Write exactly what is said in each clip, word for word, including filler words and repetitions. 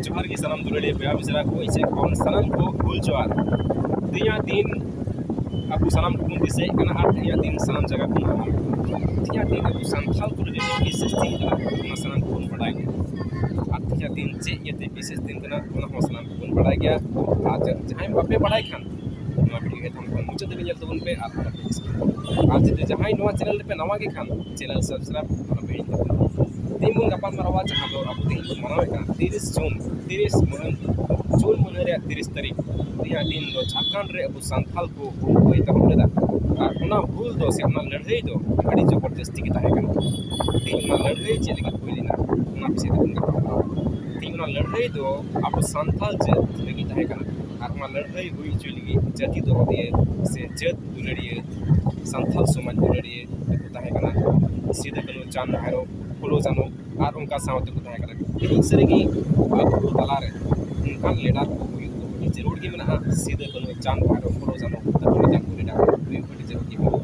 ᱡᱚᱦᱟᱨ ᱜᱮ ᱥᱟᱱᱟᱢ ᱫᱩᱞᱟᱹᱲᱤᱭᱟᱹ ᱵᱚᱭᱦᱟ ᱢᱤᱥᱨᱟ ᱠᱚ, ᱤᱧ ᱥᱮᱫ ᱠᱷᱚᱱ ᱥᱟᱱᱟᱢ ᱠᱚ ᱦᱩᱞ ᱡᱚᱦᱟᱨ᱾ ᱛᱮᱦᱮᱧᱟᱜ ᱫᱤᱱ ᱟᱵᱚ ᱥᱟᱱᱟᱢ ᱠᱚᱵᱚᱱ ᱫᱤᱥᱟᱹᱭᱮᱫ ᱠᱟᱱᱟ ᱟᱨ ᱛᱮᱦᱮᱧᱟᱜ ᱫᱤᱱ ᱥᱟᱱᱟᱢ ᱡᱟᱭᱜᱟ ᱠᱷᱚᱱ ᱢᱟᱱᱟᱣ᱾ ᱛᱮᱦᱮᱧᱟᱜ ᱫᱤᱱ ᱟᱵᱚ ᱥᱟᱱᱛᱟᱲ ᱠᱚ ᱞᱟᱹᱜᱤᱫ ᱵᱤᱥᱮᱥ ᱫᱤᱱ ᱠᱟᱱᱟ, ᱚᱱᱟ ᱥᱟᱱᱟᱢ ᱠᱚᱵᱚᱱ ᱵᱟᱰᱟᱭ ᱜᱮᱭᱟ᱾ ᱟᱨ ᱛᱮᱦᱮᱧᱟᱜ ᱫᱤᱱ ᱪᱮᱫ ᱤᱭᱟᱹᱛᱮ ᱵᱤᱥᱮᱥ ᱫᱤᱱ ᱠᱟᱱᱟ, ᱚᱱᱟ ᱦᱚᱸ ᱥᱟᱱᱟᱢ ᱠᱚᱵᱚᱱ ᱵᱟᱰᱟᱭ ᱜᱮᱭᱟ᱾ ᱟᱨ ᱡᱟ-, ᱡᱟᱦᱟᱸᱭ ᱵᱟᱯᱮ ᱵᱟᱰᱟᱭ ᱠᱷᱟᱱ, ᱱᱚᱣᱟ ᱵᱷᱤᱰᱤᱭᱳ ᱮᱛᱚᱦᱚᱵ ᱠᱷᱚᱱ ᱢᱩᱪᱟᱹᱫ ᱫᱷᱟᱹᱵᱤᱡ ᱧᱮᱞ ᱛᱟᱵᱚᱱ ᱯᱮ ᱟᱨ ᱟᱞᱚᱯᱮ skip᱾ ᱟᱨ ᱡᱩᱫᱤ ᱡᱟᱦᱟᱸᱭ ᱱᱚᱣᱟ ᱪᱮᱱᱮᱞ ᱨᱮᱯᱮ ᱱᱟᱣᱟ ᱜᱮ ᱠᱷᱟᱱ, ᱪᱮᱱᱮᱞ ᱥᱟᱵᱥᱠᱨᱟᱭᱤᱵ ᱟᱞᱚᱯᱮ ᱦᱤᱲᱤᱧ ᱛᱟᱵᱚᱱᱟ᱾ ᱛᱮᱦᱮᱧ ᱵᱚᱱ ᱜᱟᱯᱟᱞ ᱢᱟᱨᱟᱣᱟ ᱡᱟᱦᱟᱸ ᱫᱚ ᱟᱵᱚ ᱛᱮᱦᱮᱧ ᱵᱚᱱ ᱢᱟᱱᱟᱣᱮᱫ ᱠᱟᱱᱟ ᱛᱤᱨᱤᱥ ᱡᱩᱱ, ᱛᱤᱨᱤᱥ ᱢᱟᱹᱦᱱᱟᱹ, ᱡᱩᱱ ᱢᱟᱹᱦᱱᱟᱹ ᱨᱮᱭᱟᱜ ᱛᱤᱨᱤᱥ ᱛᱟᱹᱨᱤᱠᱷ ᱨᱮᱭᱟᱜ ᱫᱤᱱ ᱫᱚ ᱡᱷᱟᱲᱠᱷᱚᱸᱰ ᱨᱮ ᱟᱵᱚ ᱥᱟᱱᱛᱟᱞ ᱠᱚ ᱦᱩᱞ ᱠᱚ ᱮᱛᱚᱦᱚᱵ ᱞᱮᱫᱟ᱾ ᱟᱨ ᱚᱱᱟ ᱦᱩᱞ ᱫᱚ ᱥᱮ ᱚᱱᱟ ᱞᱟᱹᱲᱦᱟᱹᱭ ᱫᱚ ᱟᱹᱰᱤ ᱡᱚᱵᱚᱨᱫᱚᱥᱛᱤ ᱜᱮ ᱛᱟᱦᱮᱸ ᱠᱟᱱᱟ᱾ ᱛᱮᱦᱮᱧ ᱚᱱᱟ ᱞᱟᱹᱲᱦᱟᱹᱭ ᱪᱮᱫ ᱞᱟᱹᱜᱤᱫ ᱦᱩᱭ ᱞᱮᱱᱟ, ᱚᱱᱟ ᱵᱤᱥᱚᱭ ᱛᱮᱵᱚᱱ ᱜᱟᱯᱟᱞ ᱢᱟᱨᱟᱣᱟ᱾ ᱛᱮᱦᱮᱧ ᱚᱱᱟ ᱞᱟᱹᱲᱦᱟᱹᱭ ᱫᱚ ᱟᱵᱚ ᱥᱟᱱᱛᱟᱞ ᱡᱟᱹᱛ ᱞᱟᱹᱜᱤᱫ ᱛᱟᱦᱮᱸ ᱠᱟᱱᱟ᱾ ᱟᱨ ᱚᱱᱟ ᱞᱟᱹᱲᱦᱟᱹᱭ ᱦᱩᱭ ᱦᱚᱪᱚᱭ ᱞᱟᱹᱜᱤᱫ ᱡᱟᱹᱛᱤ ᱫᱚᱨᱚᱫᱤᱭᱟᱹ ᱥᱮ ᱡᱟᱹᱛ ᱫᱩᱞᱟᱹᱲᱤᱭᱟᱹ, ᱥᱟᱱᱛᱟᱞ ᱥᱚᱢᱟᱡᱽ ᱫᱩᱞᱟᱹᱲᱤᱭᱟᱹ ᱠᱚ ᱛᱟᱦᱮᱸ ᱠᱟᱱᱟ᱾ ᱥᱤᱫᱩ, ᱠᱟᱹᱱᱦᱩ, ᱪᱟᱸᱫᱽ, ᱵᱷᱟᱭᱨᱳ, ᱯᱷᱩᱞᱳ, ᱡᱷᱟᱱᱳ ᱟᱨ ᱚᱱᱠᱟ ᱥᱟᱶᱛᱮ ᱠᱚ ᱛᱟᱦᱮᱸ ᱠᱟᱱᱟ᱾ ᱢᱤᱫ ᱥᱟᱹᱨᱤ ᱜᱮ ᱟᱵᱚ ᱠᱚ ᱛᱟᱞᱟᱨᱮ ᱚᱱᱠᱟᱱ ᱞᱤᱰᱟᱨ ᱠᱚ ᱦᱩᱭᱩᱜ ᱫᱚ ᱟᱹᱰᱤ ᱡᱟᱹᱨᱩᱲ ᱜᱮ ᱢᱮᱱᱟᱜᱼᱟ᱾ ᱥᱤᱫᱩ, ᱠᱟᱹᱱᱦᱩ, ᱪᱟᱸᱫᱽ, ᱵᱷᱟᱭᱨᱳ, ᱯᱷᱩᱞᱳ, ᱡᱷᱟᱱᱳ ᱞᱮᱠᱟᱱ ᱠᱚ ᱞᱤᱰᱟᱨ ᱠᱚ ᱦᱩᱭᱩᱜ ᱟᱹᱰᱤ ᱡᱟᱹᱨᱩᱲ ᱜᱮ ᱢᱮᱱᱟᱜᱼᱟ᱾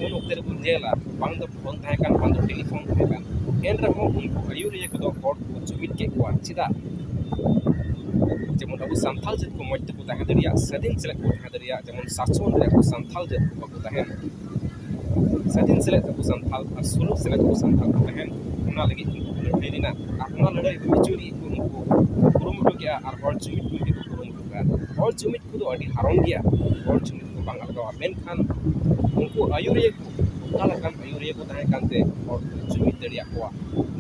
ᱩᱱ ᱚᱠᱛᱮ ᱨᱮᱵᱚᱱ ᱧᱮᱞᱟ, ᱵᱟᱝ ᱫᱚ ᱯᱷᱳᱱ ᱛᱟᱦᱮᱸ ᱠᱟᱱ, ᱵᱟᱝ ᱫᱚ ᱴᱮᱞᱤᱯᱷᱳᱱ ᱛᱟᱦᱮᱸ ᱠᱟᱱ, ᱮᱱ ᱨᱮᱦᱚᱸ ᱩᱱᱠᱩ ᱟᱹᱭᱩᱨᱤᱭᱟᱹ ᱠᱚᱫᱚ ᱦᱚᱲ ᱠᱚ ᱡᱩᱢᱤᱫ ᱠᱮᱫ ᱠᱚᱣᱟ᱾ ᱪᱮᱫᱟᱜ? ᱡᱮᱢᱚᱱ ᱟᱵᱚ ᱥᱟᱱᱛᱟᱲ ᱡᱟᱹᱛ ᱠᱚ ᱢᱚᱡᱽ ᱛᱮᱠᱚ ᱛᱟᱦᱮᱸ ᱫᱟᱲᱮᱭᱟᱜ, ᱥᱟᱹᱫᱷᱤᱱ ᱥᱮᱞᱮᱫ ᱠᱚ ᱛᱟᱦᱮᱸ ᱫᱟᱲᱮᱭᱟᱜ, ᱡᱮᱢᱚᱱ ᱥᱟᱥᱚᱱ ᱨᱮ ᱟᱵᱚ ᱥᱟᱱᱛᱟᱲ ᱡᱟᱹᱛ ᱠᱚ ᱵᱟᱠᱚ ᱛᱟᱦᱮᱱ, ᱥᱟᱹᱫᱷᱤᱱ ᱥᱮᱞᱮᱫ ᱟᱵᱚ ᱥᱟᱱᱛᱟᱲ ᱟᱨ ᱥᱩᱞᱩᱠ ᱥᱮᱞᱮᱫ ᱟᱵᱚ ᱥᱟᱱᱛᱟᱲ ᱠᱚ ᱛᱟᱦᱮᱱ, ᱚᱱᱟ ᱞᱟᱹᱜᱤᱫ ᱩᱱᱠᱩ ᱠᱚ ᱞᱟᱹᱲᱦᱟᱹᱭ ᱞᱮᱱᱟ᱾ ᱟᱨ ᱚᱱᱟ ᱞᱟᱹᱲᱦᱟᱹᱭ ᱦᱩᱭ ᱦᱚᱪᱚ ᱞᱟᱹᱜᱤᱫ ᱠᱚ ᱩᱱᱠᱩ ᱠᱩᱨᱩᱢᱩᱴᱩ ᱠᱮᱜᱼᱟ ᱟᱨ ᱦᱚᱲ ᱡᱩᱢᱤᱫ ᱠᱚ ᱞᱟᱹᱜᱤᱫ ᱠᱚ ᱠᱩᱨᱩᱢᱩᱴᱩ ᱠᱮᱜᱼᱟ᱾ ᱦᱚᱲ ᱡᱩᱢᱤᱫ ᱠᱚᱫᱚ ᱟᱹᱰᱤ ᱦᱟᱨᱚᱱ ᱜᱮᱭᱟ, ᱦᱚᱲ ᱡᱩᱢᱤᱫ ᱠᱚ ᱵᱟᱝ ᱟᱞᱜᱟᱣᱟ᱾ ᱢᱮᱱᱠᱷᱟᱱ ᱩᱱᱠᱩ ᱟᱹᱭᱩᱨᱤᱭᱟᱹ ᱠᱚ ᱚᱠᱟ ᱞᱮᱠᱟᱱ ᱟᱹᱭᱩᱨᱤᱭᱟᱹ ᱠᱚ ᱛᱟᱦᱮᱸ ᱠᱟᱱᱛᱮ ᱦᱚᱲ ᱠᱚ ᱡᱩᱢᱤᱫ ᱫᱟᱲᱮᱭᱟᱜ ᱠᱚᱣᱟ?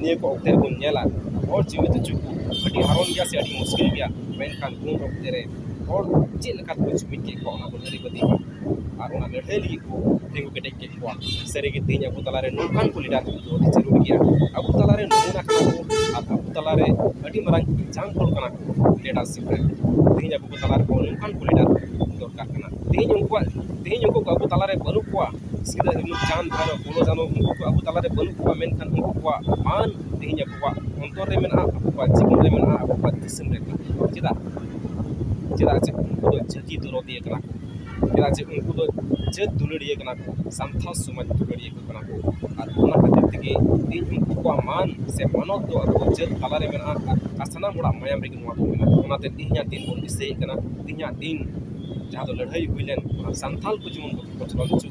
ᱱᱤᱭᱟᱹ ᱠᱚ ᱚᱠᱛᱮ ᱨᱮᱵᱚᱱ ᱧᱮᱞᱟ, ᱦᱚᱲ ᱡᱩᱢᱤᱫ ᱦᱚᱪᱚ ᱠᱚ ᱟᱹᱰᱤ ᱦᱟᱨᱚᱱ ᱜᱮᱭᱟ ᱥᱮ ᱟᱹᱰᱤ ᱢᱩᱥᱠᱤᱞ ᱜᱮᱭᱟ᱾ ᱢᱮᱱᱠᱷᱟᱱ ᱩᱱ ᱚᱠᱛᱮ ᱨᱮ ᱦᱚᱲ ᱪᱮᱫ ᱞᱮᱠᱟ ᱛᱮᱠᱚ ᱡᱩᱢᱤᱫ ᱠᱮᱫ ᱠᱚᱣᱟ, ᱚᱱᱟ ᱵᱚᱱ ᱞᱟᱹᱭ ᱵᱟᱹᱫᱤᱭᱟ᱾ ᱟᱨ ᱚᱱᱟ ᱞᱟᱹᱲᱦᱟᱹᱭ ᱞᱟᱹᱜᱤᱫ ᱠᱚ ᱛᱤᱸᱜᱩ ᱠᱮᱴᱮᱡ ᱠᱮᱫ ᱠᱚᱣᱟ᱾ ᱥᱟᱹᱨᱤᱜᱮ ᱛᱮᱦᱮᱧ ᱟᱵᱚ ᱛᱟᱞᱟᱨᱮ ᱱᱚᱝᱠᱟᱱ ᱠᱚ ᱞᱤᱰᱟᱨ ᱠᱚ ᱟᱹᱰᱤ ᱡᱟᱹᱨᱩᱲ ᱜᱮᱭᱟ᱾ ᱟᱵᱚ ᱛᱟᱞᱟᱨᱮ ᱱᱚᱜᱼᱚ ᱱᱟ ᱠᱟᱱᱟ ᱠᱚ ᱟᱨ ᱟᱵᱚ ᱛᱟᱞᱟᱨᱮ ᱟᱹᱰᱤ ᱢᱟᱨᱟᱝ ᱮᱠᱡᱟᱢᱯᱚᱞ ᱠᱟᱱᱟ ᱠᱚ ᱞᱤᱰᱟᱨᱥᱤᱯ ᱨᱮ᱾ ᱛᱮᱦᱮᱧ ᱟᱵᱚ ᱠᱚ ᱛᱟᱞᱟᱨᱮ ᱱᱚᱝᱠᱟᱱ ᱠᱚ ᱞᱤᱰᱟᱨ ᱫᱚᱨᱠᱟᱨ ᱠᱟᱱᱟ᱾ ᱛᱮᱦᱮᱧ ᱩᱱᱠᱩᱣᱟᱜ, ᱛᱮᱦᱮᱧ ᱩᱱᱠᱩ ᱠᱚ ᱟᱵᱚ ᱛᱟᱞᱟᱨᱮ ᱵᱟᱹᱱᱩᱜ ᱠᱚᱣᱟ, ᱥᱤᱫᱩ, ᱠᱟᱹᱱᱦᱩ, ᱪᱟᱸᱫᱽ, ᱵᱷᱟᱭᱨᱳ, ᱯᱷᱩᱞᱳ, ᱡᱷᱟᱱᱳ, ᱩᱱᱠᱩ ᱠᱚ ᱟᱵᱚ ᱛᱟᱞᱟᱨᱮ ᱵᱟᱹᱱᱩᱜ ᱠᱚᱣᱟ, ᱢᱮᱱᱠᱷᱟᱱ ᱩᱱᱠᱩ ᱠᱚᱣᱟᱜ ᱢᱟᱱ ᱛᱮᱦᱮᱧ ᱟᱵᱚᱣᱟᱜ ᱚᱱᱛᱚᱨ ᱨᱮ ᱢᱮᱱᱟᱜᱼᱟ, ᱟᱵᱚᱣᱟᱜ ᱡᱤᱵᱚᱱ ᱨᱮ ᱢᱮᱱᱟᱜᱼᱟ, ᱟᱵᱚᱣᱟᱜ ᱫᱤᱥᱚᱢ ᱨᱮ ᱢᱮᱱᱟᱜᱼᱟ᱾ ᱪᱮᱫᱟᱜ? ᱪᱮᱫᱟᱜ ᱥᱮ ᱩᱱᱠᱩ ᱫᱚ ᱡᱟᱹᱛᱤ ᱫᱚᱨᱚᱫᱤᱭᱟᱹ ᱠᱟᱱᱟ ᱠᱚ᱾ ᱪᱮᱫᱟᱜ ᱡᱮ ᱩᱱᱠᱩ ᱫᱚ ᱡᱟᱹᱛ ᱫᱩᱞᱟᱹᱲᱤᱭᱟᱹ ᱠᱟᱱᱟ ᱠᱚ, ᱥᱟᱱᱛᱟᱲ ᱥᱚᱢᱟᱡᱽ ᱫᱩᱞᱟᱹᱲᱤᱭᱟᱹ ᱠᱚ ᱠᱟᱱᱟ ᱠᱚ᱾ ᱟᱨ ᱚᱱᱟ ᱠᱷᱟᱹᱛᱤᱨ ᱛᱮᱜᱮ ᱛᱮᱦᱮᱧ ᱩᱱᱠᱩ ᱠᱚᱣᱟᱜ ᱢᱟᱱ ᱥᱮ ᱢᱟᱱᱚᱛ ᱫᱚ ᱟᱵᱚ ᱡᱟᱹᱛ ᱛᱟᱞᱟᱨᱮ ᱢᱮᱱᱟᱜᱼᱟ᱾ ᱟᱨ ᱥᱟᱱᱟᱢ ᱦᱚᱲᱟᱜ ᱢᱟᱭᱟᱢ ᱨᱮᱜᱮ ᱱᱚᱣᱟ ᱠᱚ ᱢᱮᱱᱟᱜᱼᱟ᱾ ᱚᱱᱟᱛᱮ ᱛᱮᱦᱮᱧᱟᱜ ᱫᱤᱱ ᱵᱚᱱ ᱫᱤᱥᱟᱹᱭᱮᱫ ᱠᱟᱱᱟ, ᱛᱮᱦᱮᱧᱟᱜ ᱫᱤᱱ ᱡᱟᱦᱟᱸ ᱫᱚ ᱞᱟᱹᱲᱦᱟᱹᱭ ᱦᱩᱭ ᱞᱮᱱ, ᱚᱱᱟ ᱥᱟᱱᱛᱟᱞ ᱠᱚ ᱡᱮᱢᱚᱱ ᱵᱟᱠᱚ ᱠᱚᱪᱞᱚᱱ ᱦᱚᱪᱚ,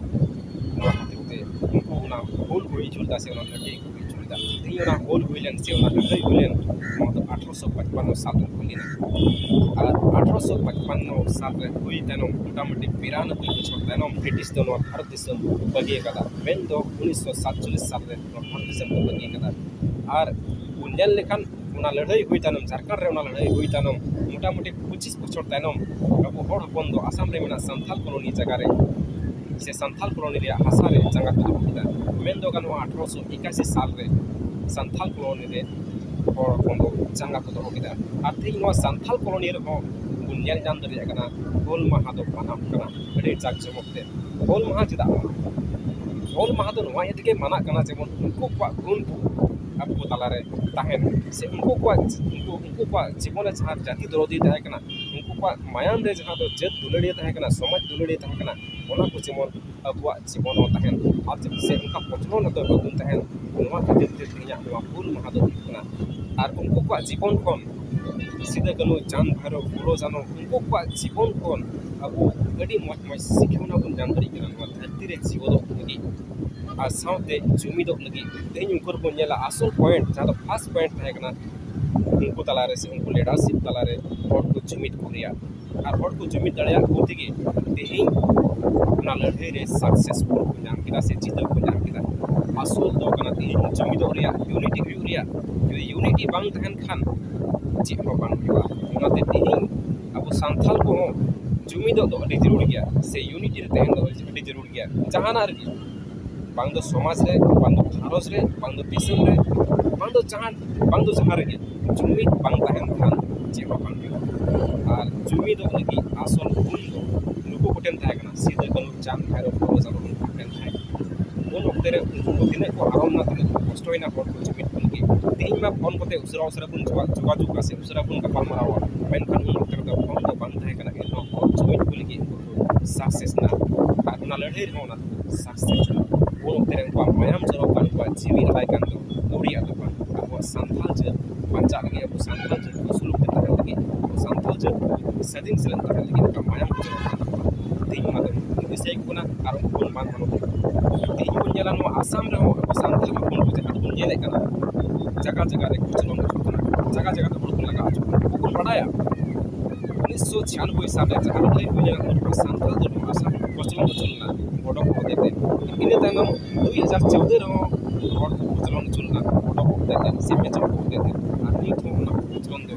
ᱱᱚᱣᱟ ᱠᱷᱟᱹᱛᱤᱨ ᱛᱮ ᱩᱱᱠᱩ ᱚᱱᱟ ᱦᱩᱞ ᱠᱚ ᱦᱩᱭ ᱦᱚᱪᱚ ᱞᱮᱫᱟ ᱥᱮ ᱚᱱᱟ ᱞᱟᱹᱲᱦᱟᱹᱭ ᱠᱚ ᱦᱩᱭ ᱦᱚᱪᱚ ᱞᱮᱫᱟ᱾ ᱛᱮᱦᱮᱧ ᱚᱱᱟ ᱦᱩᱞ ᱦᱩᱭ ᱞᱮᱱ ᱥᱮ ᱚᱱᱟ ᱞᱟᱹᱲᱦᱟᱹᱭ ᱦᱩᱭ ᱞᱮᱱ, ᱱᱚᱣᱟ ᱫᱚ ᱟᱴᱷᱨᱚᱥᱚ ᱯᱟᱸᱪᱯᱟᱱᱱᱚ ᱥᱟᱞ ᱨᱮ ᱦᱩᱭ ᱞᱮᱱᱟ᱾ ᱟᱨ ᱟᱴᱷᱨᱚᱥᱚ ᱯᱟᱸᱪᱯᱟᱱᱱᱚ ᱥᱟᱞ ᱨᱮ ᱦᱩᱭ ᱛᱟᱭᱱᱚᱢ, ᱢᱚᱴᱟᱢᱩᱴᱤ ᱵᱤᱨᱟᱱᱚᱵᱵᱳᱭ ᱵᱚᱪᱷᱚᱨ ᱛᱟᱭᱱᱚᱢ, ᱵᱨᱤᱴᱤᱥ ᱫᱚ ᱱᱚᱣᱟ ᱵᱷᱟᱨᱚᱛ ᱫᱤᱥᱚᱢ ᱠᱚ ᱵᱟᱹᱜᱤ ᱟᱠᱟᱫᱟ᱾ ᱢᱮᱱᱫᱚ ᱩᱱᱤᱥᱥᱚ ᱥᱟᱛᱪᱚᱞᱞᱤᱥ ᱥᱟᱞ ᱨᱮ ᱱᱚᱣᱟ ᱵᱷᱟᱨᱚᱛ ᱫᱤᱥᱚᱢ ᱠᱚ ᱵᱟᱹᱜᱤ ᱟᱠᱟᱫᱟ᱾ ᱟᱨ ᱵᱚᱱ ᱧᱮᱞ ᱞᱮᱠᱷᱟᱱ, ᱚᱱᱟ ᱞᱟᱹᱲᱦᱟᱹᱭ ᱦᱩᱭ ᱛᱟᱭᱱᱚᱢ, ᱡᱷᱟᱲᱠᱷᱚᱸᱰ ᱨᱮ ᱚᱱᱟ ᱞᱟᱹᱲᱦᱟᱹᱭ ᱦᱩᱭ ᱛᱟᱭᱱᱚᱢ, ᱢᱚᱴᱟᱢᱩᱴᱤ ᱯᱚᱸᱪᱤᱥ ᱵᱚᱪᱷᱚᱨ ᱛᱟᱭᱱᱚᱢ ᱟᱵᱚ ᱦᱚᱲ ᱦᱚᱯᱚᱱ ᱫᱚ ᱟᱥᱟᱢ ᱨᱮ ᱢᱮᱱᱟᱜ ᱥᱟᱱᱛᱟᱞ ᱠᱚᱞᱳᱱᱤ ᱡᱟᱭᱜᱟ ᱨᱮ ᱥᱮ ᱥᱟᱱᱛᱟᱞ ᱠᱚᱞᱳᱱᱤ ᱨᱮᱭᱟᱜ ᱦᱟᱥᱟ ᱨᱮ ᱡᱟᱸᱜᱟ ᱠᱚ ᱫᱚᱦᱚ ᱠᱮᱫᱟ᱾ ᱢᱮᱱ ᱫᱚ ᱜᱟᱱᱚᱜᱼᱟ, ᱟᱴᱷᱨᱚᱥᱚ ᱮᱠᱟᱥᱤ ᱥᱟᱞ ᱨᱮ ᱥᱟᱱᱛᱟᱞ ᱠᱚᱞᱳᱱᱤ ᱨᱮ ᱦᱚᱲ ᱦᱚᱯᱚᱱ ᱫᱚ ᱡᱟᱸᱜᱟ ᱠᱚ ᱫᱚᱦᱚ ᱠᱮᱫᱟ᱾ ᱟᱨ ᱛᱮᱦᱮᱧ ᱱᱚᱣᱟ ᱥᱟᱱᱛᱟᱞ ᱠᱚᱞᱳᱱᱤ ᱨᱮᱦᱚᱸ ᱵᱚᱱ ᱧᱮᱞ ᱧᱟᱢ ᱫᱟᱲᱮᱭᱟᱜ ᱠᱟᱱᱟ, ᱦᱩᱞ ᱢᱟᱦᱟ ᱫᱚ ᱢᱟᱱᱟᱣ ᱠᱟᱱᱟ ᱟᱹᱰᱤ ᱡᱟᱠ ᱡᱚᱢᱚᱠ ᱛᱮ᱾ ᱦᱩᱞ ᱢᱟᱦᱟ ᱪᱮᱫᱟᱜ ᱢᱟᱱᱟᱣ? ᱦᱩᱞ ᱢᱟᱦᱟ ᱫᱚ ᱱᱚᱣᱟ ᱤᱭᱟᱹ ᱛᱮᱜᱮ ᱢᱟᱱᱟᱜ ᱠᱟᱱᱟ, ᱡᱮᱢᱚᱱ ᱩᱱᱠᱩ ᱠᱚᱣᱟᱜ ᱜᱩᱱ ᱠᱚ ᱟᱵᱚ ᱠᱚ ᱛᱟᱞᱟᱨᱮ ᱛᱟᱦᱮᱱ, ᱥᱮ ᱩᱱᱠᱩ ᱠᱚᱣᱟᱜ, ᱩᱱᱠᱩ, ᱩᱱᱠᱩ ᱠᱚᱣᱟᱜ ᱡᱤᱵᱚᱱ ᱨᱮ ᱡᱟᱦᱟᱸ ᱡᱟᱹᱛᱤ ᱫᱚᱨᱚᱫᱤ ᱛᱟᱦᱮᱸ ᱠᱟᱱᱟ, ᱩᱱᱠᱩ ᱠᱚᱣᱟᱜ ᱢᱟᱭᱟᱢ ᱨᱮ ᱡᱟᱦᱟᱸ ᱫᱚ ᱡᱟᱹᱛ ᱫᱩᱞᱟᱹᱲᱤᱭᱟᱹ ᱛᱟᱦᱮᱸ ᱠᱟᱱᱟ, ᱥᱚᱢᱟᱡᱽ ᱫᱩᱞᱟᱹᱲᱤᱭᱟᱹ ᱛᱟᱦᱮᱸ ᱠᱟᱱᱟ, ᱚᱱᱟ ᱠᱚ ᱡᱮᱢᱚᱱ ᱟᱵᱚᱣᱟᱜ ᱡᱤᱵᱚᱱ ᱦᱚᱸ ᱛᱟᱦᱮᱱ, ᱟᱨ ᱡᱮ-, ᱥᱮ ᱚᱱᱠᱟ ᱠᱚᱪᱞᱚᱱ ᱨᱮᱫᱚ ᱵᱟᱵᱚᱱ ᱛᱟᱦᱮᱱ᱾ ᱱᱚᱣᱟ ᱠᱷᱟᱹᱛᱤᱨ ᱛᱮ ᱛᱮᱦᱮᱧᱟᱜ ᱱᱚᱣᱟ ᱦᱩᱞ ᱢᱟᱦᱟ ᱫᱚ ᱦᱩᱭᱩᱜ ᱠᱟᱱᱟ᱾ ᱟᱨ ᱩᱱᱠᱩ ᱠᱚᱣᱟᱜ ᱡᱤᱵᱚᱱ ᱠᱷᱚᱱ, ᱥᱤᱫᱩ ᱠᱟᱹᱱᱦᱩ, ᱪᱟᱸᱫᱽ ᱵᱷᱟᱭᱨᱳ, ᱯᱷᱩᱞᱳ ᱡᱷᱟᱱᱳ, ᱩᱱᱠᱩ ᱠᱚᱣᱟᱜ ᱡᱤᱵᱚᱱ ᱠᱷᱚᱱ ᱟᱵᱚ ᱟᱹᱰᱤ ᱢᱚᱡᱽ ᱢᱚᱡᱽ ᱥᱤᱠᱷᱱᱟᱹ ᱵᱚᱱ ᱧᱟᱢ ᱫᱟᱲᱮᱭᱟᱜ ᱠᱟᱱᱟ ᱱᱚᱣᱟ ᱫᱷᱟᱹᱨᱛᱤ ᱨᱮ ᱡᱤᱣᱮᱫᱚᱜ ᱞᱟᱹᱜᱤᱫ ᱟᱨ ᱥᱟᱶᱛᱮ ᱡᱩᱢᱤᱫᱚᱜ ᱞᱟᱹᱜᱤᱫ᱾ ᱛᱮᱦᱮᱧ ᱩᱱᱠᱩ ᱨᱮᱵᱚᱱ ᱧᱮᱞᱟ, ᱟᱥᱚᱞ ᱯᱚᱭᱮᱱᱴ, ᱡᱟᱦᱟᱸ ᱫᱚ ᱯᱷᱟᱥᱴ ᱯᱚᱭᱮᱱᱴ ᱛᱟᱦᱮᱸ ᱠᱟᱱᱟ, ᱩᱱᱠᱩ ᱛᱟᱞᱟᱨᱮ ᱥᱮ ᱩᱱᱠᱩ ᱞᱤᱰᱟᱨᱥᱤᱯ ᱛᱟᱞᱟᱨᱮ ᱦᱚᱲ ᱠᱚ ᱡᱩᱢᱤᱫ ᱠᱚ ᱨᱮᱭᱟᱜ, ᱟᱨ ᱦᱚᱲ ᱠᱚ ᱡᱩᱢᱤᱫ ᱫᱟᱲᱮᱭᱟᱜ ᱠᱚ ᱛᱮᱜᱮ ᱛᱮᱦᱮᱧ ᱚᱱᱟ ᱞᱟᱹᱲᱦᱟᱹᱭ ᱨᱮ ᱥᱟᱠᱥᱮᱥᱯᱷᱩᱞ ᱠᱚ ᱧᱟᱢ ᱠᱮᱫᱟ ᱥᱮ ᱡᱤᱛᱟᱹᱣ ᱠᱚ ᱧᱟᱢ ᱠᱮᱫᱟ᱾ ᱟᱥᱚᱞ ᱫᱚ ᱠᱟᱱᱟ ᱛᱮᱦᱮᱧ ᱡᱩᱢᱤᱫᱚᱜ ᱨᱮᱭᱟᱜ, ᱤᱭᱩᱱᱤᱴᱤ ᱦᱩᱭᱩᱜ ᱨᱮᱭᱟᱜ᱾ ᱡᱩᱫᱤ ᱤᱭᱩᱱᱤᱴᱤ ᱵᱟᱝ ᱛᱟᱦᱮᱱ ᱠᱷᱟᱱ ᱪᱮᱫ ᱦᱚᱸ ᱵᱟᱝ ᱦᱩᱭᱩᱜᱼᱟ᱾ ᱚᱱᱟᱛᱮ ᱛᱮᱦᱮᱧ ᱟᱵᱚ ᱥᱟᱱᱛᱟᱞ ᱠᱚᱦᱚᱸ ᱡᱩᱢᱤᱫᱚᱜ ᱫᱚ ᱟᱹᱰᱤ ᱡᱟᱹᱨᱩᱲ ᱜᱮᱭᱟ, ᱥᱮ ᱤᱭᱩᱱᱤᱴᱤ ᱨᱮ ᱛᱟᱦᱮᱱ ᱫᱚ ᱟᱹᱰᱤ ᱡᱟᱹᱨᱩᱲ ᱜᱮᱭᱟ ᱡᱟᱦᱟᱱᱟᱜ ᱨᱮᱜᱮ, ᱵᱟᱝ ᱫᱚ ᱥᱚᱢᱟᱡᱽ ᱨᱮ, ᱵᱟᱝ ᱫᱚ ᱜᱷᱟᱨᱚᱸᱡᱽ ᱨᱮ, ᱵᱟᱝ ᱫᱚ ᱫᱤᱥᱚᱢ ᱨᱮ, ᱵᱟᱝ ᱫᱚ ᱡᱟᱦᱟᱸ, ᱵᱟᱝ ᱫᱚ ᱡᱟᱦᱟᱸ ᱨᱮᱜᱮ ᱡᱩᱢᱤᱫ ᱵᱟᱝ ᱛᱟᱦᱮᱱ ᱠᱷᱟᱱ ᱪᱮᱫ ᱦᱚᱸ ᱵᱟᱝ ᱦᱩᱭᱩᱜᱼᱟ᱾ ᱟᱨ ᱡᱩᱢᱤᱫᱚᱜ ᱞᱟᱹᱜᱤᱫ ᱟᱥᱚᱞ ᱜᱩᱱ ᱫᱚ ᱱᱩᱠᱩ ᱠᱚᱴᱷᱮᱱ ᱛᱟᱦᱮᱸ ᱠᱟᱱᱟ, ᱥᱤᱫᱩ, ᱠᱟᱹᱱᱦᱩ, ᱪᱟᱸᱫᱽ, ᱵᱷᱟᱭᱨᱳ, ᱯᱷᱩᱞᱳ, ᱡᱷᱟᱱᱳ ᱱᱩᱠᱩ ᱠᱚᱴᱷᱮᱱ ᱛᱟᱦᱮᱸ ᱠᱟᱱᱟ᱾ ᱩᱱ ᱚᱠᱛᱮ ᱨᱮ ᱩᱱᱠᱩ ᱠᱚ ᱛᱤᱱᱟᱹᱜ ᱠᱚ ᱦᱟᱨᱚᱱ ᱮᱱᱟ, ᱛᱤᱱᱟᱹᱜ ᱠᱚ ᱠᱚᱥᱴᱚᱭᱮᱱᱟ ᱦᱚᱲ ᱠᱚ ᱡᱩᱢᱤᱫ ᱠᱚ ᱞᱟᱹᱜᱤᱫ᱾ ᱛᱮᱦᱮᱧ ᱢᱟ ᱯᱷᱳᱱ ᱠᱚᱛᱮ ᱩᱥᱟᱹᱨᱟ ᱩᱥᱟᱹᱨᱟ ᱵᱚᱱ ᱡᱳᱜᱟ-, ᱡᱳᱜᱟᱡᱳᱜᱽᱼᱟ ᱥᱮ ᱩᱥᱟᱹᱨᱟ ᱵᱚᱱ ᱜᱟᱯᱟᱞ ᱢᱟᱨᱟᱣᱟ, ᱢᱮᱱᱠᱷᱟᱱ ᱩᱱ ᱚᱠᱛᱮ ᱨᱮᱫᱚ ᱯᱷᱳᱱ ᱫᱚ ᱵᱟᱝ ᱛᱟᱦᱮᱸ ᱠᱟᱱᱟ᱾ ᱮᱱᱨᱮᱦᱚᱸ ᱦᱚᱲ ᱡᱩᱢᱤᱫ ᱠᱚ ᱞᱟᱹᱜᱤᱫ ᱩᱱᱠᱩ ᱥᱟᱛ ᱥᱟᱠᱥᱮᱥ ᱮᱱᱟ᱾ ᱟᱨ ᱚᱱᱟ ᱞᱟᱹᱲᱦᱟᱹᱭ ᱨᱮᱦᱚᱸ ᱚᱱᱟ ᱥᱟᱠᱥᱮᱥ ᱮᱱᱟ᱾ ᱩᱱ ᱚᱠᱛᱮ ᱨᱮ ᱩᱱᱠᱩᱣᱟᱜ ᱢᱟᱭᱟᱢ ᱡᱚᱨᱚ ᱠᱟᱱ, ᱩᱱᱠᱩᱣᱟᱜ ᱡᱤᱣᱤ ᱟᱞᱟᱭ ᱠᱟᱱ ᱫᱚ ᱟᱹᱣᱲᱤᱭᱟᱜ ᱫᱚ ᱵᱟᱝ᱾ ᱟᱵᱚᱣᱟᱜ ᱥᱟᱱᱛᱟᱲ ᱡᱟᱹᱛ ᱵᱟᱧᱪᱟᱜ ᱞᱟᱹᱜᱤᱫ, ᱟᱵᱚ ᱥᱟᱱᱛᱟᱲ ᱡᱟᱹᱛ ᱟᱹᱥᱩᱞ ᱠᱟᱛᱮ ᱛᱟᱦᱮᱱ ᱞᱟᱹᱜᱤᱫ, ᱟᱵᱚ ᱥᱟᱱᱛᱟᱲ ᱡᱟᱹᱛ ᱥᱟᱹᱫᱷᱤᱱ ᱥᱮᱞᱮᱫ ᱛᱟᱦᱮᱱ ᱞᱟᱹᱜᱤᱫ ᱚᱱᱠᱟ ᱢᱟᱭᱟᱢ ᱠᱚ ᱡᱚᱨᱚ ᱠᱟᱱ ᱛᱟᱵᱚᱱᱟ᱾ ᱛᱮᱦᱮᱧ ᱚᱱᱟ ᱫᱚ ᱫᱤᱥᱟᱹᱭᱮᱫ ᱠᱚ ᱠᱟᱱᱟ᱾ ᱟᱨ ᱩᱱᱠᱩ ᱵᱚᱱ ᱢᱟᱱ ᱢᱟᱱᱚᱛ ᱮᱫ ᱠᱚᱣᱟ᱾ ᱛᱮᱦᱮᱧ ᱵᱚᱱ ᱧᱮᱞᱟ, ᱱᱚᱣᱟ ᱟᱥᱟᱢ ᱨᱮᱦᱚᱸ ᱟᱵᱚ ᱥᱟᱱᱛᱟᱲ ᱦᱚᱯᱚᱱ ᱠᱚ ᱡᱟᱦᱟᱸ ᱵᱚᱱ ᱧᱮᱞᱮᱫ ᱠᱟᱱᱟ, ᱡᱟᱭᱜᱟ ᱡᱟᱭᱜᱟ ᱨᱮ ᱠᱚᱪᱞᱚᱱ ᱦᱩᱭᱩᱜ ᱠᱟᱱᱟ, ᱡᱟᱭᱜᱟ ᱡᱟᱭᱜᱟ ᱛᱮ ᱦᱚᱲ ᱠᱚ ᱞᱟᱜᱟ ᱦᱚᱪᱚᱜ ᱠᱟᱱᱟ᱾ ᱟᱵᱚ ᱵᱚᱱ ᱵᱟᱰᱟᱭᱟ, ᱩᱱᱤᱥᱥᱚ ᱪᱷᱤᱭᱟᱱᱵᱳᱭ ᱥᱟᱞ ᱨᱮ ᱡᱟᱦᱟᱸ ᱞᱟᱹᱲᱦᱟᱹᱭ ᱦᱩᱭ ᱞᱮᱱᱟ, ᱩᱱ ᱡᱚᱠᱷᱚᱱ ᱥᱟᱱᱛᱟᱲ ᱫᱚ ᱱᱚᱣᱟ ᱟᱥᱟᱢ ᱠᱚᱪᱞᱚᱱ ᱦᱚᱪᱚ ᱞᱮᱱᱟ ᱵᱚᱰᱚ ᱠᱚ ᱦᱚᱛᱮ ᱛᱮ᱾ ᱤᱱᱟᱹ ᱛᱟᱭᱱᱚᱢ ᱫᱩᱭ ᱦᱟᱡᱟᱨ ᱪᱳᱣᱫᱟᱹ ᱨᱮᱦᱚᱸ ᱦᱚᱲ ᱠᱚ ᱠᱚᱪᱞᱚᱱ ᱦᱚᱪᱚ ᱞᱮᱱᱟ ᱵᱚᱰᱚ ᱠᱚ ᱦᱚᱛᱮ ᱛᱮ, ᱥᱮ ᱢᱮᱪᱚᱝ ᱠᱚ ᱦᱚᱛᱮ ᱛᱮ᱾ ᱟᱨ ᱱᱤᱛ ᱦᱚᱸ ᱚᱱᱟ ᱠᱚᱪᱞᱚᱱ ᱫᱚ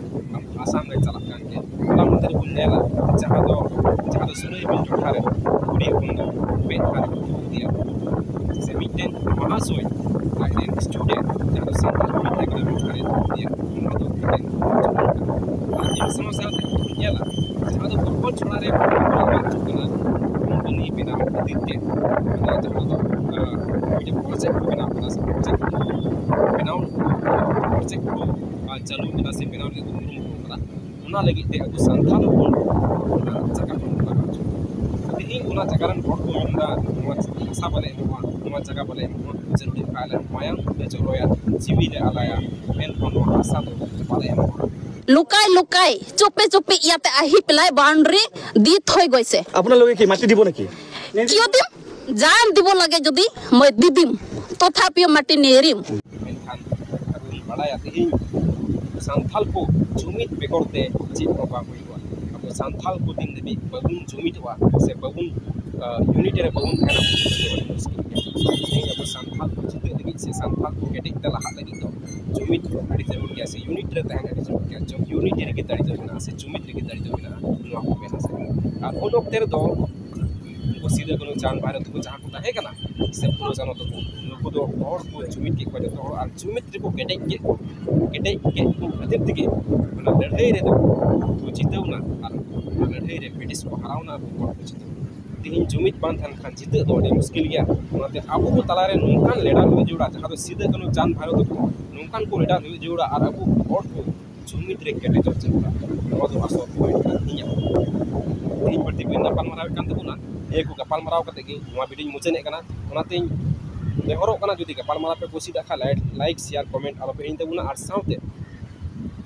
ᱟᱥᱟᱢ ᱨᱮ ᱪᱟᱞᱟᱜ ᱠᱟᱱ ᱜᱮᱭᱟ᱾ ᱚᱱᱟ ᱢᱚᱫᱽᱫᱷᱮ ᱨᱮᱵᱚᱱ ᱧᱮᱞᱟ, ᱡᱟᱦᱟᱸ ᱫᱚ, ᱡᱟᱦᱟᱸ ᱫᱚ ᱥᱩᱨᱟᱹᱭᱵᱤᱞ ᱴᱚᱴᱷᱟ ᱨᱮ ᱠᱩᱲᱤ ᱦᱚᱯᱚᱱ ᱫᱚ ᱢᱮᱫ ᱦᱟᱨᱮ ᱠᱚ ᱛᱩᱫ ᱠᱮᱫᱮᱭᱟ, ᱥᱮ ᱢᱤᱫᱴᱮᱱ ᱢᱚᱦᱟᱥᱚᱭ ᱟᱡ ᱨᱮᱱ ᱥᱴᱩᱰᱮᱱᱴ, ᱡᱟᱦᱟᱸ ᱫᱚ ᱥᱟᱱᱛᱟᱲ ᱠᱩᱲᱤ ᱛᱟᱦᱮᱸ ᱠᱟᱱᱟ, ᱢᱮᱫ ᱦᱟᱨᱮ ᱛᱩᱫ ᱠᱮᱫᱮᱭᱟ᱾ ᱚᱱᱟ ᱫᱚ ᱢᱤᱫᱴᱮᱱ ᱟᱨ ᱤᱱᱟᱹ ᱥᱟᱶ ᱥᱟᱶᱛᱮ ᱟᱵᱚ ᱵᱚᱱ ᱧᱮᱞᱟ, ᱡᱟᱦᱟᱸ ᱫᱚ ᱵᱚᱨᱠᱚᱞ ᱪᱷᱚᱲᱟ ᱨᱮ ᱵᱚᱞᱚ ᱦᱚᱪᱚᱜ ᱠᱟᱱᱟ, ᱠᱳᱢᱯᱟᱱᱤ ᱵᱮᱱᱟᱣ ᱠᱷᱟᱹᱛᱤᱨ ᱛᱮ, ᱚᱱᱟ ᱡᱟᱦᱟᱸ ᱫᱚ, ᱟᱸ, ᱢᱤᱫᱴᱮᱱ ᱯᱨᱚᱡᱮᱠᱴ ᱠᱚ ᱵᱮᱱᱟᱣ ᱠᱟᱱᱟ, ᱥᱮ ᱯᱨᱚᱡᱮᱠᱴ ᱵᱮᱱᱟᱣ, ᱯᱨᱚᱡᱮᱠᱴ ᱠᱚ, ᱟᱸ, ᱪᱟᱹᱞᱩ ᱠᱟᱱᱟ ᱥᱮ ᱵᱮᱱᱟᱣ ᱞᱟᱹᱜᱤᱫ ᱠᱚ ᱠᱩᱨᱩᱢᱩᱴᱩ ᱠᱟᱫᱟ, ᱚᱱᱟ ᱞᱟᱹᱜᱤᱫ ᱛᱮ ᱟᱵᱚ ᱥᱟᱱᱛᱟᱲ ᱦᱚᱯᱚᱱ ᱚᱱᱟ ᱡᱟᱭᱜᱟ ᱠᱚ ᱞᱟᱜᱟᱣ ᱦᱚᱪᱚ ᱠᱟᱫᱟ᱾ ᱛᱮᱦᱮᱧ ᱚᱱᱟ ᱡᱟᱭᱜᱟ ᱨᱮᱱ ᱦᱚᱲ ᱠᱚ ᱢᱮᱱᱫᱟ, "ᱱᱚᱣᱟ ᱦᱟᱥᱟ ᱵᱟᱞᱮ ᱮᱢᱚᱜᱼᱟ, ᱱᱚᱣᱟ ᱡᱟᱭᱜᱟ ᱵᱟᱞᱮ ᱮᱢᱚᱜᱼᱟ, ᱡᱟᱹᱨᱩᱲᱤ ᱠᱷᱟᱱ ᱞᱮ ᱢᱟᱭᱟᱢ ᱞᱮ ᱡᱚᱨᱚᱭᱟ, ᱡᱤᱣᱤ ᱞᱮ ᱟᱞᱟᱭᱟ, ᱢᱮᱱᱠᱷᱟᱱ ᱱᱚᱣᱟ ᱦᱟᱥᱟ ᱫᱚ ᱵᱟᱞᱮ ᱮᱢᱚᱜᱼᱟ।" লুকাই লুকাই, চুপে চুপে ইয়াতে আহি পেলাই বাউণ্ডাৰী দি থৈ গৈছে। আপোনালোকে কি মাটি দিব নেকি? কিয় দিম? জান দিব লাগে যদি মই দি দিম, তথাপিও মাটি নেৰিম। ᱢᱮᱱᱠᱷᱟᱱ ᱟᱵᱚ ᱵᱚᱱ ᱵᱟᱲᱟᱭᱟ, ᱛᱮᱦᱮᱧ ᱥᱟᱱᱛᱷᱟᱞ ᱠᱚ ᱡᱩᱢᱤᱫ ᱵᱮᱜᱚᱨ ᱛᱮ ᱪᱮᱫ ᱦᱚᱸ ᱵᱟᱝ ᱦᱩᱭᱩᱜᱼᱟ᱾ ᱟᱵᱚ ᱥᱟᱱᱛᱷᱟᱞ ᱠᱚ ᱛᱤᱱ ᱫᱷᱟᱹᱵᱤᱡ ᱵᱟᱵᱚᱱ ᱡᱩᱢᱤᱫᱚᱜᱼᱟ ᱥᱮ ᱵᱟᱵᱚᱱ, ᱟᱸ, ᱭᱩᱱᱤᱴ ᱨᱮ ᱵᱟᱵᱚᱱ ᱛᱟᱦᱮᱱᱟ, ᱛᱮᱦᱮᱧ ᱟᱵᱚ ᱥᱟᱱᱛᱷᱟᱞ ᱠᱚ ᱡᱤᱛᱟᱹᱜ ᱞᱟᱹᱜᱤᱫ ᱥᱮ ᱥᱟᱱᱛᱷᱟᱞ ᱠᱚ ᱠᱮᱴᱮᱡ ᱛᱮ ᱞᱟᱦᱟᱜ ᱞᱟᱹᱜᱤᱫ ᱫᱚ ᱡᱩᱢᱤᱫ ᱟᱹᱰᱤ ᱡᱟᱹᱨᱩᱲ ᱜᱮᱭᱟ, ᱥᱮ ᱭᱩᱱᱤᱴ ᱨᱮ ᱛᱟᱦᱮᱱ ᱟᱹᱰᱤ ᱡᱟᱹᱨᱩᱲ ᱜᱮᱭᱟ᱾ ᱡᱚ-, ᱭᱩᱱᱤᱴ ᱨᱮᱜᱮ ᱫᱟᱲᱮ ᱫᱚ ᱢᱮᱱᱟᱜᱼᱟ, ᱥᱮ ᱡᱩᱢᱤᱫ ᱨᱮᱜᱮ ᱫᱟᱲᱮ ᱫᱚ ᱢᱮᱱᱟᱜᱼᱟ, ᱱᱚᱣᱟ ᱠᱚ ᱢᱮᱱᱟ ᱥᱮ᱾ ᱟᱨ ᱩᱱ ᱚᱠᱛᱮ ᱨᱮᱫᱚ ᱩᱱᱠᱩ ᱥᱤᱫᱩ, ᱠᱟᱹᱱᱦᱩ, ᱪᱟᱸᱫᱽ, ᱵᱷᱟᱭᱨᱳ ᱛᱟᱠᱚ ᱡᱟᱦᱟᱸ ᱠᱚ ᱛᱟᱦᱮᱸ ᱠᱟᱱᱟ, ᱥᱮ ᱯᱷᱩᱞᱳ, ᱡᱷᱟᱱᱳ ᱛᱟᱠᱚ, ᱱᱩᱠᱩ ᱫᱚ ᱦᱚᱲ ᱠᱚ ᱡᱩᱢᱤᱫ ᱠᱮᱫ ᱠᱚᱣᱟ ᱡᱚᱛᱚ ᱦᱚᱲ, ᱟᱨ ᱡᱩᱢᱤᱫ ᱨᱮᱠᱚ ᱠᱮᱴᱮᱡ ᱠᱮᱫ ᱠᱚ, ᱠᱮᱴᱮᱡ ᱠᱮᱫ ᱠᱚ ᱠᱷᱟᱹᱛᱤᱨ ᱛᱮᱜᱮ ᱚᱱᱟ ᱞᱟᱹᱲᱦᱟᱹᱭ ᱨᱮᱫᱚ ᱠᱚ ᱡᱤᱛᱟᱹᱣ ᱮᱱᱟ, ᱟᱨ ᱚᱱᱟ ᱞᱟᱹᱲᱦᱟᱹᱭ ᱨᱮ ᱵᱨᱤᱴᱤᱥ ᱠᱚ ᱦᱟᱨᱟᱣ ᱮᱱᱟ, ᱟᱵᱚ ᱦᱚᱲ ᱠᱚ ᱡᱤᱛᱟᱹᱣ ᱮᱱᱟ᱾ ᱛᱮᱦᱮᱧ ᱡᱩᱢᱤᱫ ᱵᱟᱝ ᱛᱟᱦᱮᱱ ᱠᱷᱟᱱ ᱡᱤᱛᱟᱹᱜ ᱫᱚ ᱟᱹᱰᱤ ᱢᱩᱥᱠᱤᱞ ᱜᱮᱭᱟ᱾ ᱚᱱᱟᱛᱮ ᱟᱵᱚ ᱠᱚ ᱛᱟᱞᱟᱨᱮ ᱱᱚᱝᱠᱟᱱ ᱞᱤᱰᱟᱨ ᱦᱩᱭᱩᱜ ᱡᱟᱹᱨᱩᱲᱟ, ᱡᱟᱦᱟᱸ ᱫᱚ ᱥᱤᱫᱩ, ᱠᱟᱹᱱᱦᱩ, ᱪᱟᱸᱫᱽ, ᱵᱷᱟᱭᱨᱳ ᱛᱟᱠᱚ ᱱᱚᱝᱠᱟᱱ ᱠᱚ ᱞᱤᱰᱟᱨ ᱦᱩᱭᱩᱜ ᱡᱟᱹᱨᱩᱲᱟ, ᱟᱨ ᱟᱵᱚ ᱦᱚᱲ ᱠᱚ ᱡᱩᱢᱤᱫ ᱨᱮ ᱠᱮᱴᱮᱡᱚᱜ ᱡᱟᱹᱨᱩᱲᱟ᱾ ᱱᱚᱣᱟ ᱫᱚ ᱟᱥᱚᱞ ᱯᱚᱭᱮᱱᱴ ᱠᱟᱱᱟ ᱤᱧᱟᱹᱜ᱾ ᱛᱮᱦᱮᱧ ᱵᱟᱹᱲᱛᱤ ᱵᱟᱹᱧ ᱜᱟᱯᱟᱞ ᱢᱟᱨᱟᱣᱮᱫ ᱠᱟᱱ ᱛᱟᱵᱚᱱᱟ᱾ ᱱᱤᱭᱟᱹ ᱠᱚ ᱜᱟᱯᱟᱞ ᱢᱟᱨᱟᱣ ᱠᱟᱛᱮ ᱜᱮ ᱱᱚᱣᱟ ᱵᱷᱤᱰᱤᱭᱳᱧ ᱢᱩᱪᱟᱹᱫᱮᱫ ᱠᱟᱱᱟ᱾ ᱚᱱᱟᱛᱮᱧ ᱱᱮᱦᱚᱨᱚᱜ ᱠᱟᱱᱟ, ᱡᱩᱫᱤ ᱜᱟᱯᱟᱞ ᱢᱟᱨᱟᱣ ᱯᱮ ᱠᱩᱥᱤᱭᱟᱜ ᱠᱷᱟᱱ ᱞᱟᱭᱤᱠ, ᱞᱟᱭᱤᱠ, ᱥᱮᱭᱟᱨ, ᱠᱚᱢᱮᱱᱴ ᱟᱞᱚ ᱯᱮ ᱦᱤᱲᱤᱧ ᱛᱟᱵᱚᱱᱟ᱾ ᱟᱨ ᱥᱟᱶᱛᱮ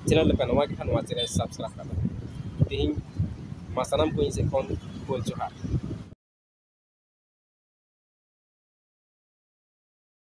ᱪᱮᱱᱮᱞ ᱨᱮᱯᱮ ᱱᱟᱣᱟ ᱜᱮ ᱠᱷᱟᱱ ᱱᱚᱣᱟ ᱪᱮᱱᱮᱞ ᱥᱟᱵᱥᱠᱨᱟᱭᱤᱵᱽ ᱠᱟᱜ ᱯᱮ᱾ ᱛᱮᱦᱮᱧ ᱢᱟ ᱥᱟᱱᱟᱢ ᱠᱚ ᱤᱧ ᱥᱮᱫ ᱠᱷᱚᱱ ᱜᱳᱞ ᱡᱚᱦᱟᱨ᱾